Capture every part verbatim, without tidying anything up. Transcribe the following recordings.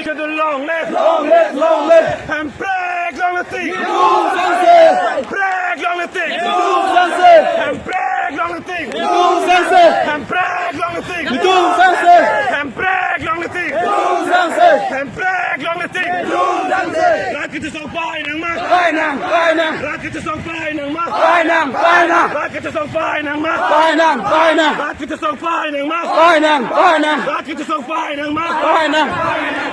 Schedule long live! Long live, long live! Hemprek longle tik! Netum sangse! Hemprek longle tik! Netum sangse! Hemprek longle tik! Netum sangse! Hemprek longle tik! Netum sangse! Hemprek longle tik! Netum sangse! Hemprek longle tik! Netum sangse! Rat kethe asong painang ma! Painang, painang! Rat kethe asong painang ma! Painang, painang! Rat kethe asong painang ma! Painang, painang! Rat kethe asong painang ma! Painang, painang! Rat kethe asong painang ma! Painang!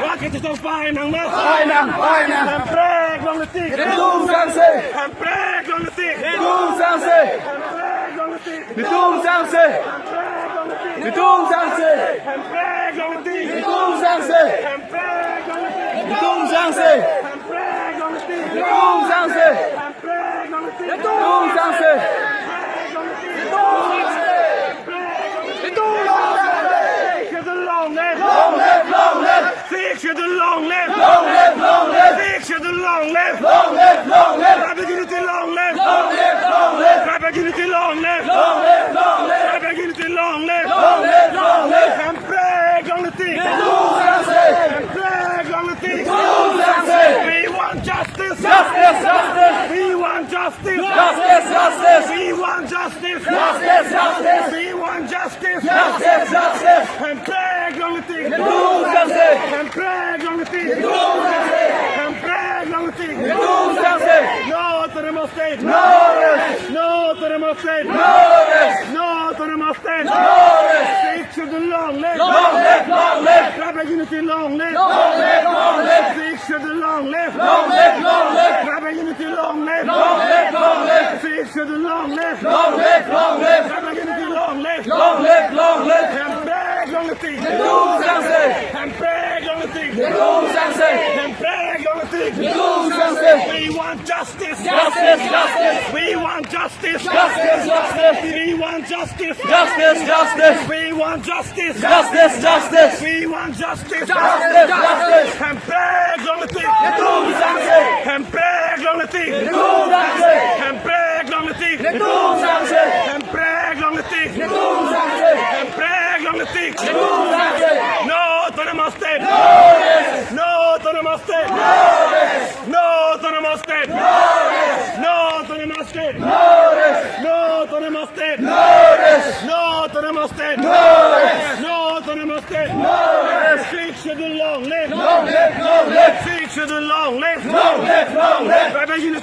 Rat kethe asong painang ma! Painang, painang! Hemprek longle tik! Netum sangse! Hemprek longle tik! Netum sangse! Hemprek longle tik! Netum sangse! Hemprek longle tik! Netum sangse! Hemprek longle tik! Netum sangse! Hemprek longle tik! Netum sangse! Hemprek longle tik! Netum sangse! Hemprek longle tik! Netum sangse! Hemprek longle tik! Netum sangse! Hemprek longle tik! Netum sangse! Schedule long live! Long live, long live! Sixth Schedule long live! Long live, long live! Sixth Schedule long live! Long live, long live! Tribal unity long live! Long live, long live! Tribal unity long live! Long live, long live! Tribal unity long live! Long live, long live! Hemprek longle tik! Netum sangse! Hemprek longle tik! Netum sangse! We want justice! Justice, justice! We want justice! Justice, justice! We want justice! Justice, justice! We want justice! Justice, justice! Hemprek longle tik! Netum sangse! Hemprek longle tik! Netum sangse! Hemprek longle tik! Netum sangse! No autonomous state! No rest! No autonomous state! No rest! No autonomous state! No rest! Sixth Schedule long live! Long live, long live! Tribal unity long live! Long live, long live! Sixth Schedule long live! Long live, long live! Tribal unity long live! Long live, long live! Sixth Schedule long live! Long live, long live! Tribal unity long live! Long live, long live! Hemprek longle tik! Netum sangse! Hemprek longle tik! Netum sangse! Hemprek longle tik! Netum sangse! We want justice! Justice, justice! We want justice! Justice, justice! We want justice! Justice, justice! We want justice! Justice, justice! We want justice! Justice, justice! Hemprek longle tik! Netum sangse! Hemprek longle tik! Netum sangse! Hemprek longle tik! Netum sangse! Hemprek longle tik! Netum sangse! Hemprek longle tik! Netum sangse! No autonomous state! No rest! No autonomous state! No rest! No autonomous state! No rest! No autonomous state! No rest! No autonomous state! No rest! No autonomous state! No rest! No autonomous state! No rest! Sixth Schedule long live! Long live, long live! Sixth Schedule long live! Long live, long live! Tribal unity